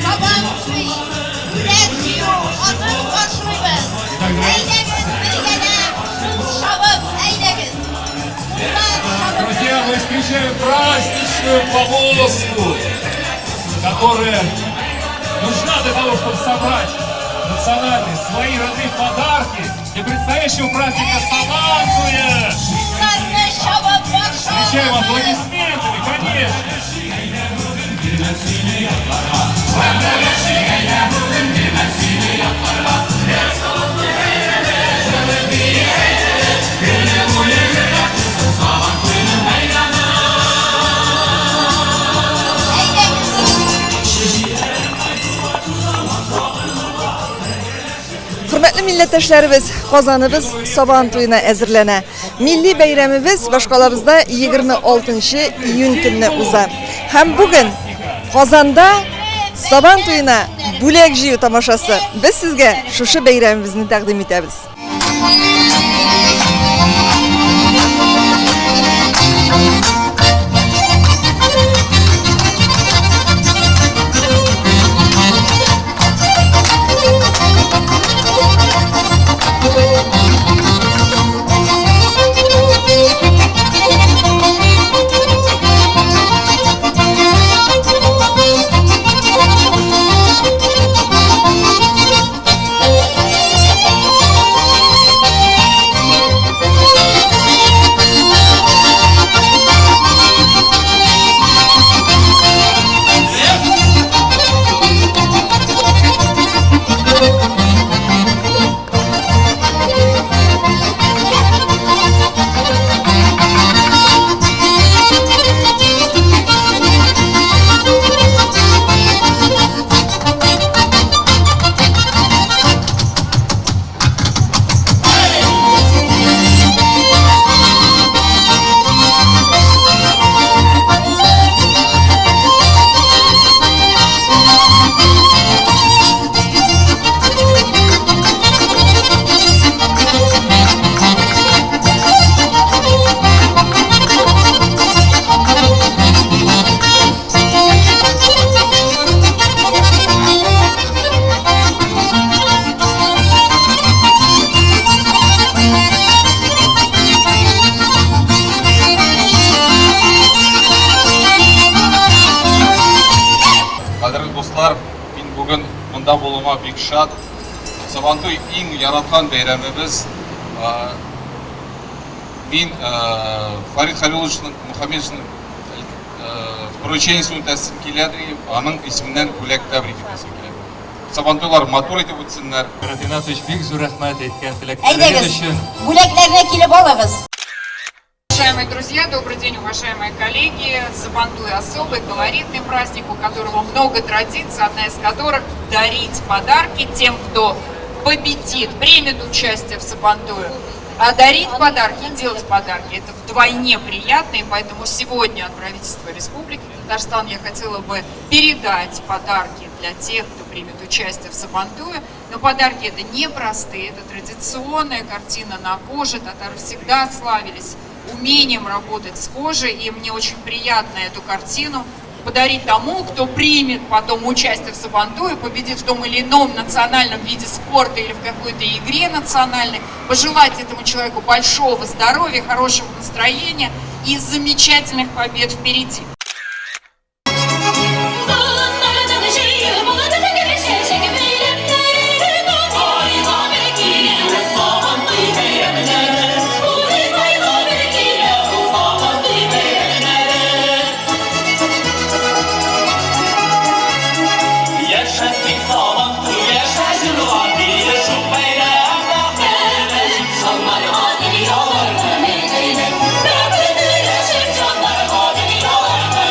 Сабантуй, бүләк җыю атын башлыйбыз. Әйдәгез, бергәләп, кул чабып, әйдәгез. Куллар чабып. Друзья, мы встречаем праздничную повозку, которая нужна для того, чтобы собрать национальные, свои родные подарки для предстоящего праздника Сабантуя. Кулларны чабып Встречаем каршы алабыз. Аплодисментами, конечно. Әйдәгез. Хөрмәтле милләттәшләребез, Казаныбыз Сабан туена әзерләнә. Милли бәйрәмебез башкалабызда 26 июнь көнне уза. Һәм бүген Казанда Сабан туена бүләк җыю тамашасы. Без сезгә шушы бәйрәмебезне тәкъдим итәбез. Кадерле дуслар, мин бүген монда булуыма бик шат. Сабантуй иң яраткан бәйрәмебез. Мин Фарид Халиловичның Мухаммедовичның поручениесен үтәсем килә, аның исеменнән бүләк тәбрик итәсем килә. Сабантуйлар матур итеп үтсеннәр. Марат Ринатович, бик зур рәхмәт әйткән теләкләрегез Әйдәгез, өчен. Бүләкләрне килеп алыгыз. Уважаемые друзья, добрый день, уважаемые коллеги. Сабантуй особый, колоритный праздник, у которого много традиций, одна из которых – дарить подарки тем, кто победит, примет участие в Сабантуе. А дарить подарки и делать подарки – это вдвойне приятно, и поэтому сегодня от правительства Республики Татарстан я хотела бы передать подарки для тех, кто примет участие в Сабантуе. Но подарки это не простые, это традиционная картина на коже. Татары всегда славились умением работать с кожей, и мне очень приятно эту картину подарить тому, кто примет потом участие в Сабантуе, победит в том или ином национальном виде спорта или в какой-то игре национальной, пожелать этому человеку большого здоровья, хорошего настроения и замечательных побед впереди. Болыннарның җыеп булды гөл-чәчәк бәйрәмнәре. Айга бер килә Сабантуй бәйрәмнәре. Айга бер килә Сабантуй бәйрәмнәре. Яшәсен Сабантуй, яшә җырлар, биешү бәйрәм бәхет. Җаннарга дөньяларны меңләп, бәхетле яшәп җаннарга дөньяларны.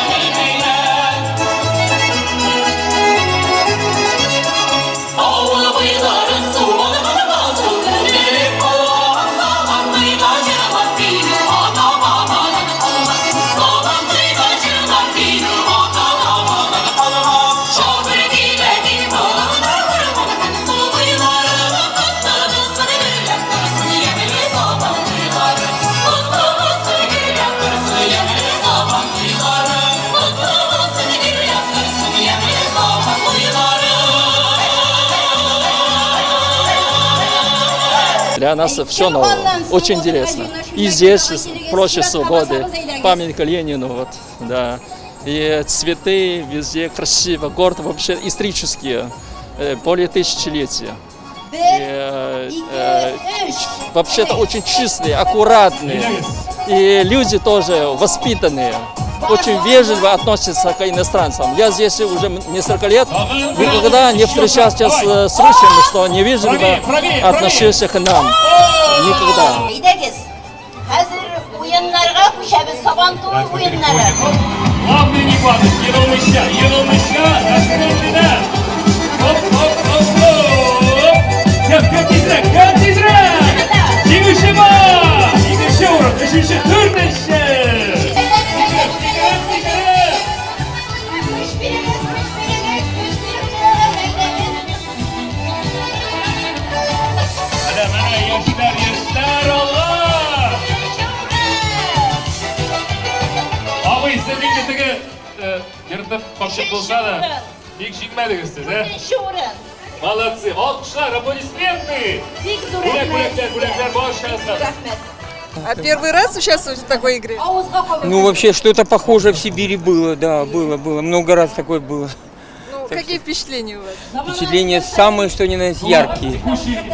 Для нас все новое, очень интересно. И здесь площадь Свободы, памятник Ленину, вот, да. И цветы везде красиво, город вообще исторический, более тысячелетия. И, вообще-то очень чистые, аккуратные. И люди тоже воспитанные, очень вежливо относятся к иностранцам. Я здесь уже несколько лет, никогда не встречался с случаем, что невежливо относился к нам. Никогда. Әйдәгез, хәзер уеннарга күчәбез, Сабантуй уеннары. Главное не падать, егылмыйча, егылмыйча, әкрен. Оп, оп, оп, оп. Кем, кем тизрәк, кем тизрәк? Җиңүче бар! Икенче урын, өченче, дүртенче! Әйдәгез, әйдәгез. Көч бирегез, көч бирегез, көч бирегез, әйдәгез. Менә, менә, яшьләр, яшьләр, алга! Абый, сез инде теге ертып капчык булса да, бик җиңмәдегез сез, ә? Дүртенче урын. Молодцы! Алкышлар, аплодисменты! Бик зур Бүләк, рәхмәт. бүләкләр, бүләкләр барчасы. Рәхмәт. А первый раз участвуете в такой игре? Авызга кабып. Ну, вообще, что-то похожее в Сибири было, да, было, было. Много раз такое было. Ну, какие впечатления у вас? Впечатления самые, что ни на есть, яркие.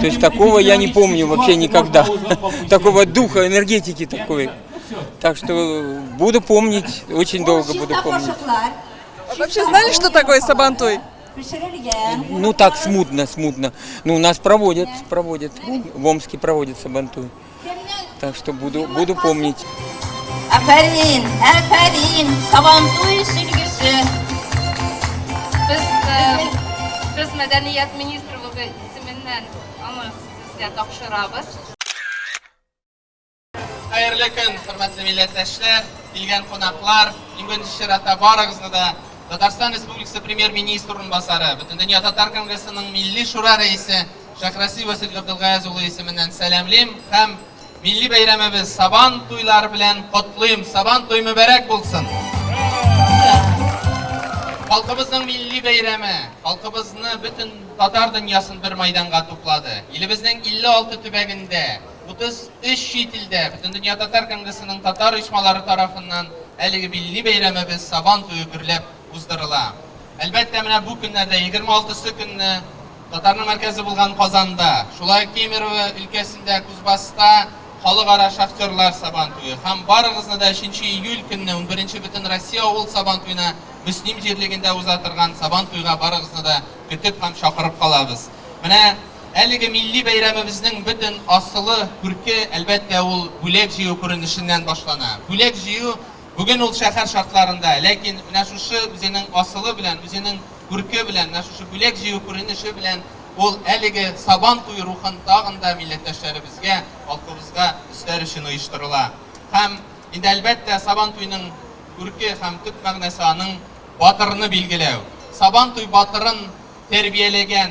То есть такого я не помню вообще никогда. Такого духа, энергетики такой. Так что буду помнить, очень долго буду помнить. А вообще знали, что такое Сабантуй? Пешерелгән. Ну так, смутно, смутно. Ну, у нас проводят, проводят. В Омске проводят Сабантуй. Так что буду помнить. Афәрин, афәрин, Сабантуй сөлгесе. Без мәдәният министрлыгы исеменнән аны сезгә тапшырабыз. Хәерле көн, хөрмәтле милләттәшләр, килгән кунаклар, иң беренче чиратта барыгызны да Татарстан Республикасы премьер-министры урынбасары, Бөтендөнья татар конгрессының Милли шура рәисе Шәйхразиев Васил Габделгаяз улы исеменнән сәламлим һәм милли бәйрәмебез Сабан туйлары белән котлыйм. Сабан туй мөбарәк булсын! Халкыбызның милли бәйрәме, халкыбызны бөтен татар дөньясын бер майданга туплады. Илебезнең 56 төбәгендә, 33 чит илдә Бөтендөнья татар конгрессының татар оешмалары тарафыннан әлеге милли бәйрәмебез Сабан туе гөрләп уздырыла. Әлбәттә, менә бу көннәрдә 26 көнне татарның мәркәзе булган Казанда, шулай Кемерово өлкәсендә Кузбасста халыкара шахтерлар Сабан туе һәм барыгызны да 3 июль көнне 11 бөтен Россия авыл Сабан туена Мөслим җирлегендә уза торган Сабан туйга барыгызны да көтеп һәм чакырып калабыз. Менә әлеге милли бәйрәмебезнең бөтен асылы, күрке, әлбәттә, ул бүләк җыю күренешеннән башлана. Бүләк җыю бүген ул шәһәр шартларында, ләкин менә шушы үзенең асылы белән, үзенең күрке белән, менә шушы бүләк җыю күренеше белән ул әлеге Сабан туй рухын тагын да милләттәшләребезгә, халкыбызга өстәр өчен оештырыла. Һәм инде әлбәттә Сабан туйның күрке һәм төп мәгънәсе аның батырны билгеләү. Сабан туй батырын тәрбияләгән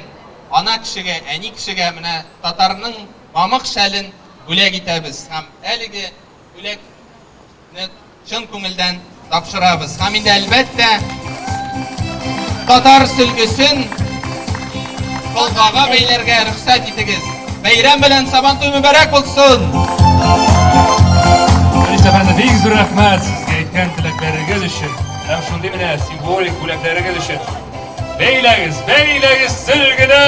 ана кешегә, әни кешегә менә татарның мамык шәлен бүләк итәбез һәм әлеге бүләкне чын күңелдән тапшырабыз. Һәм инде әлбәттә татар сөлгесен колгага бәйләргә рөхсәт итегез. Бәйрәм белән Сабан туй мөбарәк булсын! Рәис әфәнде, бик зур рәхмәт сезгә әйткән теләкләрегез өчен һәм шундый менә символик бүләкләрегез өчен. Бәйләгез, бәйләгез сөлгене!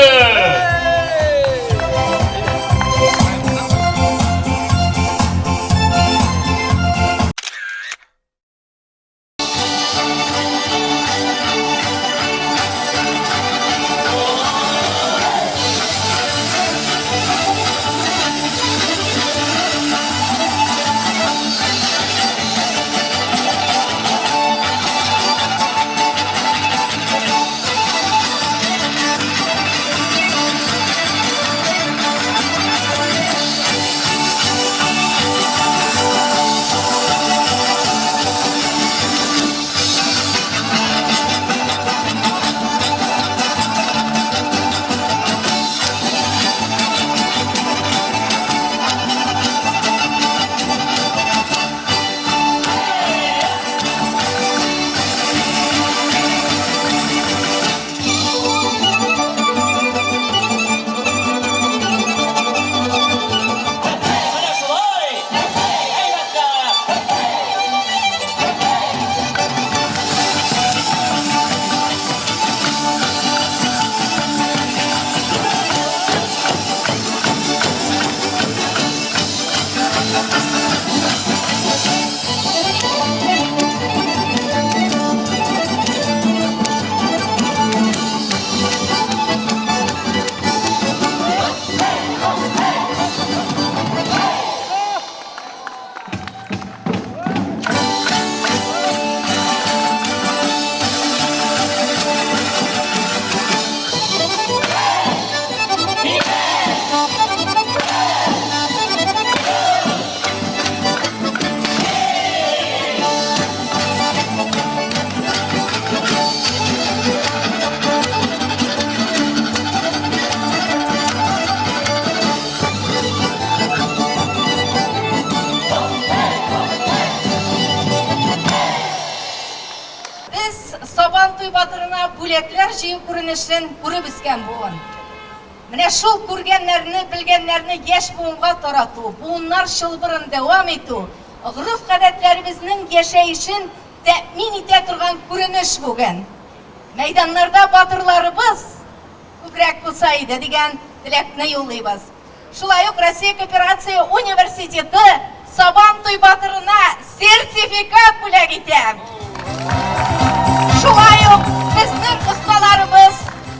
Без Сабантуй батырына бүләкләр җыю күренешен күреп үскән буын. Менә шул күргәннәрне, белгәннәрне яшь буынга тарату, буыннар чылбырын дәвам итү, гореф-гадәтләребезнең яшәешен тәэмин итә торган күренеш бүген. Мәйданнарда батырларыбыз күбрәк булса иде дигән теләкне юллыйбыз. Шулай ук Россия кооперация университеты Сабантуй батырына сертификат бүләк итә. Шулай ук безнең осталарыбыз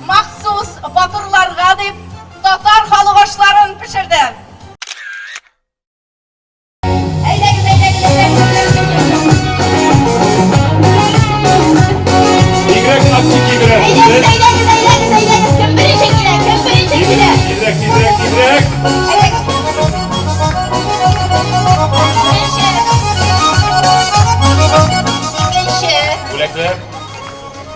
махсус батырларга дип татар халык ашларын пешерде. Әйдәгез, әйдәгез, әйдәгез. Бигрәк актив йөгерә. Әйдәгез, әйдәгез, әйдәгез, әйдәгез. Кем беренче килә? Кем беренче килә? Тизрәк, тизрәк, тизрәк. Икенче. Бүләкләр.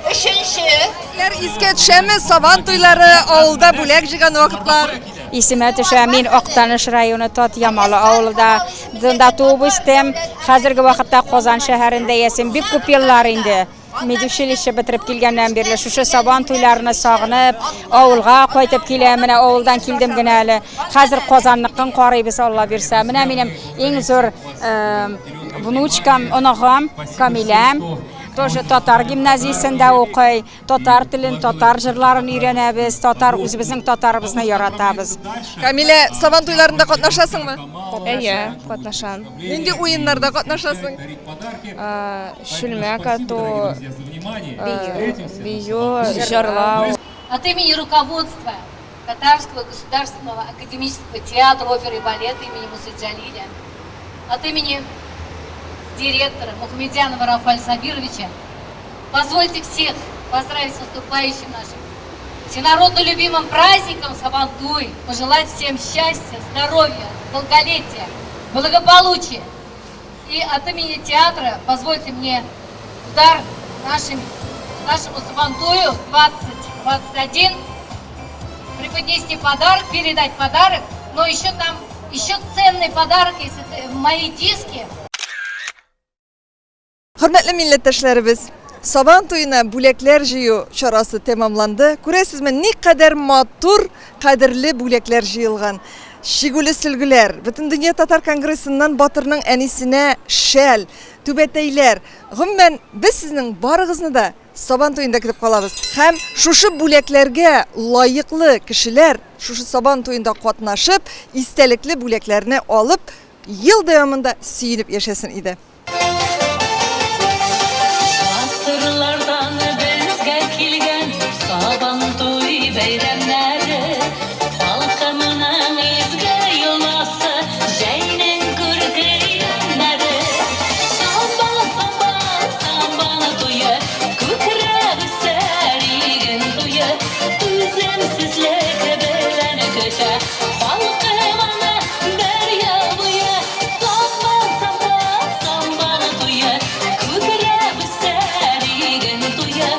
Өченче. Ләр искә төшәме Сабан туйлары, авылда бүләк җыйган вакытлар? Исемә төшә, мин Актаныш районы Тат Ямалы авылында дында туып үстем. Хәзерге вакытта Казан шәһәрендә яшим. Бик күп еллар инде. Медучилище бетереп килгәннән бирле шушы Сабан туйларны сагынып, авылга кайтып киләм. Менә авылдан килдем генә әле. Хәзер Казанныкын карыйбыз, Алла бирсә. Менә минем иң зур внучкам, оныгым Камиләм тоже татар гимназиясендә укый. Татар телен, татар җырларын өйрәнәбез, татар үзебезнең татарыбызны яратабыз. Камилә, Сабан туйларында катнашасыңмы? Әйе, катнашам. Нинди уеннарда катнашасың? Чүлмәк ату, бию, җырлау. От имени руководства Татарского государственного академического театра оперы и балета имени Мусы Джалиля, от имени директора Мухамедянова Рафаля Сабировича, позвольте всех поздравить с наступающим нашим всенародно любимым праздником Сабантуй, пожелать всем счастья, здоровья, долголетия, благополучия. И от имени театра позвольте мне в дар нашим, нашему Сабантую 2021 преподнести подарок, передать подарок, но еще там, еще ценный подарок, если мои диски. Хөрмәтле милләттәшләребез, Сабан туена бүләкләр җыю чарасы тәмамланды. Күрәсезме, никадәр матур, кадерле бүләкләр җыелган. Чигүле сөлгеләр, Бөтендөнья татар конгрессыннан батырның әнисенә шәл, түбәтәйләр. Гомумән, без сезнең барыгызны да Сабан туенда көтеп калабыз. Һәм шушы бүләкләргә лаеклы кешеләр шушы Сабан туенда катнашып, истәлекле бүләкләрне алып, ел дәвамында сөенеп яшәсен иде. Гасырлардан безгә килгән Сабантуй бәйрәмнәре, халкымның изге йоласы, җәйнең күрке ямьнәре. Саба, саба, сабан туе, күкрәп үсәр иген туе, түземсезлек белән көтә халкым аны бер ел буе. Саба, саба, сабан туе, күкрәп үсәр иген туе.